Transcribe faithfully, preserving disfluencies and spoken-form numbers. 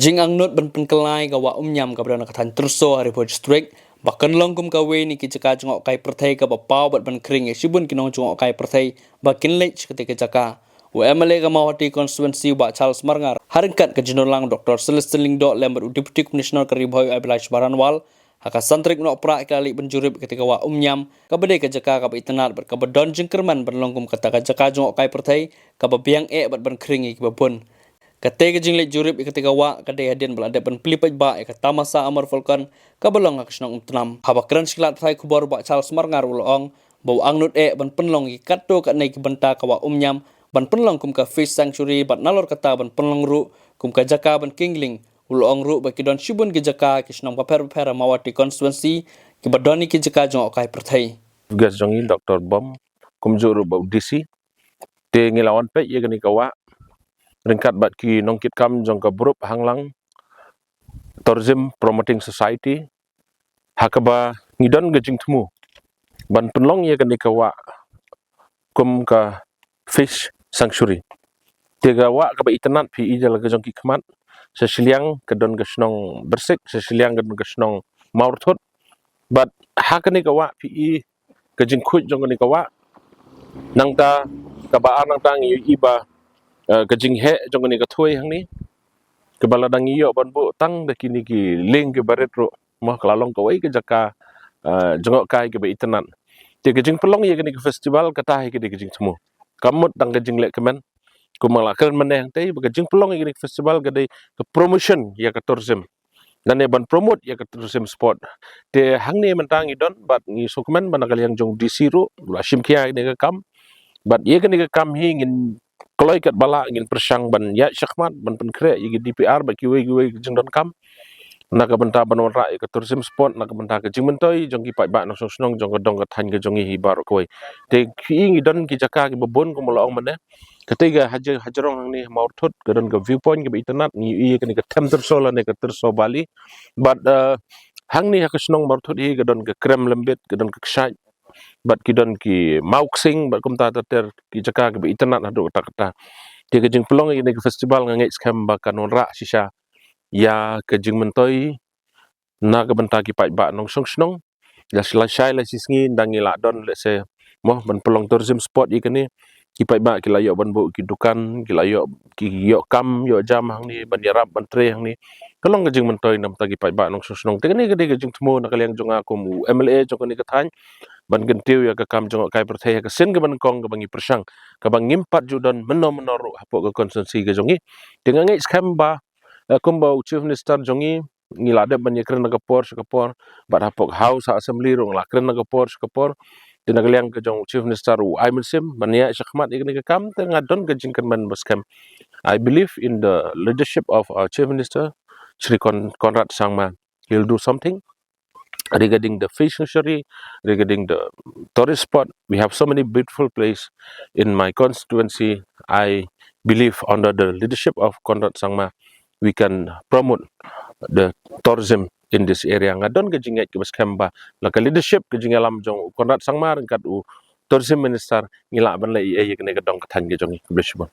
Jingangnud ban pynkylla ïa ka wah Umñiam kaba don ha ka thaiñ Tyrso ha Ri Bhoi District ba kan long kum kawei na ki jaka jngohkai pyrthei kaba paw bad ban khring ïa shibun ki nongjngohkai pyrthei ba kin leit sha katei ka jaka. U M L A ka Mawhati Constituency, Bah Charles Marngar, ha ryngkat ka jingdon lang u Doctor Celestine Lyngdoh lem bad u Deputy Commissioner ka Ri Bhoi, Abhilash Baranwal, ha ka san tarik Nohprah ki la leit ban jurip ïa katei ka wah Umñiam, kaba dei ka jaka kaba itynnad bad kaba don jingkyrmen ban long kum kata ka jaka jngohkai pyrthei kaba biang eh bad ban khring ïa kiba bun. Katei ka jingleit jurip ïa katei ka wah ka dei hadien ba la dep ban plie paidbah ïa ka Tamasa Amarfalcon kaba long ha ka shnong Umtnam. Haba kren sha ki lad pathai khubor, u Bah Charles Marngar u la ong ba u angnud eh ban pynlong ïa ki katto katne ki bynta ka wah Umñiam ban pynlong kum ka fish sanctuary bad nalor kata ban pynlong ruh kum ka jaka ban kyngliang. U la ong ruh ba ki don shibun ki jaka ha ki shnong bapher bapher ha Mawhati Constituency kiba don ïa ki jaka jngohkai pyrthei. Guest jong ngi Doctor Bom, kumjuh ruh bad u D C. Te ngi la wan peit ïa kane ka wah ryngkat bad ki nongkitkam jong ka Burup Hanglang Tourism Promoting Society, ha kaba ngi don ka jingthmu ban pynlong ïa kane ka wah kum ka fish sanctuary. Te ka wah kaba itynnad phi i da la ka jong ki khmat, sha shiliang ka don ka shnong Byrsik, sha shiliang ka don ka shnong Mawrythut. Bad ha kane ka wah phi i ka jingkhuid jong kane ka wah. Nangta kaba ar nangta ngi i ba, eh, ka jingheh jong kane ka thoi hangne, kaba la dang ïoh ban buh tang da kine ki lieng kiba rit ruh, mo, ka la long kawei ka jaka, eh, jngohkai kaba itynnad. Te ka jingpynlong ïa kane ka festival kata hi ka dei ka jingthmu. Kam mut tang ka jingleh kmen. Kumba la kren mynne hangtei ba ka jingpynlong ïa kane ka festival ka dei ka promotion ïa ka tourism, lane ban promote ïa ka tourism spot. Te hangne mynta ngi don bad ngi sngewkmen ba na ka liang jong D C ruh u la shim khia ïa kane ka kam. Bad ïa kane ka kam hi ngin kloi katba lah, ngin pyrshang ban ïaid shakhmat ban pynkhreh ïa ki D P R bad kiwei kiwei ki jingdonkam na ka bynta ban wanrah ïa ka tourism spot, na ka bynta ka jingmyntoi jong ki paidbah nongshong shnong jong ka dong ka thaiñ ka jong ngi hi baroh kawei. Te phi i ngi don ki jaka kiba bun kumba la ong mynne. Katei ka haja-, hajrong hangne ha Mawrythut ka don ka viewpoint kaba itynnad, ngi i kane ka Them Tyrso lane ka Tyrso Valley. Bad, eh, hangne ha ka shnong Mawrythut hi ka don ka Krem Lymbit, ka don ka Kshaid, bad ki don ki Mawksing, bad kumta ter ter ki jaka kiba itynnad haduh katta katta. Te ka jingpynlong ïa kane ka festival nga ngeit skhem ba kan wanrah shisha ïa ka jingmyntoi na ka bynta ki paidbah nongshong shnong. Lashai lashai lashisngi nda ngi lah don, let's say, mo, ban pynlong tourism spot ïa kane, ki paidbah ki lah ïoh ban buh ki dukan, ki lah ïoh, ki ïoh kam ïoh jam hangne, ban ïarap ban trei hangne. Ka long ka jingmyntoi na ka bynta ki paidbah nongshong shnong. Te kane ka dei ka jingthmu na ka liang jong nga kum u M L A jong kane ka thaiñ, ban kyntiew ïa ka kam jngohkai pyrthei ha ka sien kaba nyngkong kaba ngi pyrshang, kaba ngim pat ju don mynno mynno ruh hapoh ka constituency ka jong ngi. Te nga ngeit skhem ba, eh, kumba u Chief Minister jong ngi, ngi la dep ban ïakren na ka por sha ka por, bad hapoh House, ha Assembly ruh ngi la kren na ka por sha ka por. Te na ka liang ka jong u Chief Minister u ai mynsiem ban ïaid shakhmat ïa kane ka kam, te nga don ka jingkyrmen ba skhem. I believe in the leadership of our Chief Minister, Shri Con-, Conrad Sangma. He'll do something regarding the fish sanctuary, regarding the tourist spot. We have so many beautiful place in my constituency. I believe under the leadership of Conrad Sangma, we can promote the tourism in this area. Nga don ka jingngeit kaba skhem ba la ka leadership, ka jingïalam jong u Conrad Sangma ryngkat u Tourism Minister, ngi lah ban leh ïa, ïa kane ka dong ka thaiñ ka jong ngi. Khublei shibun.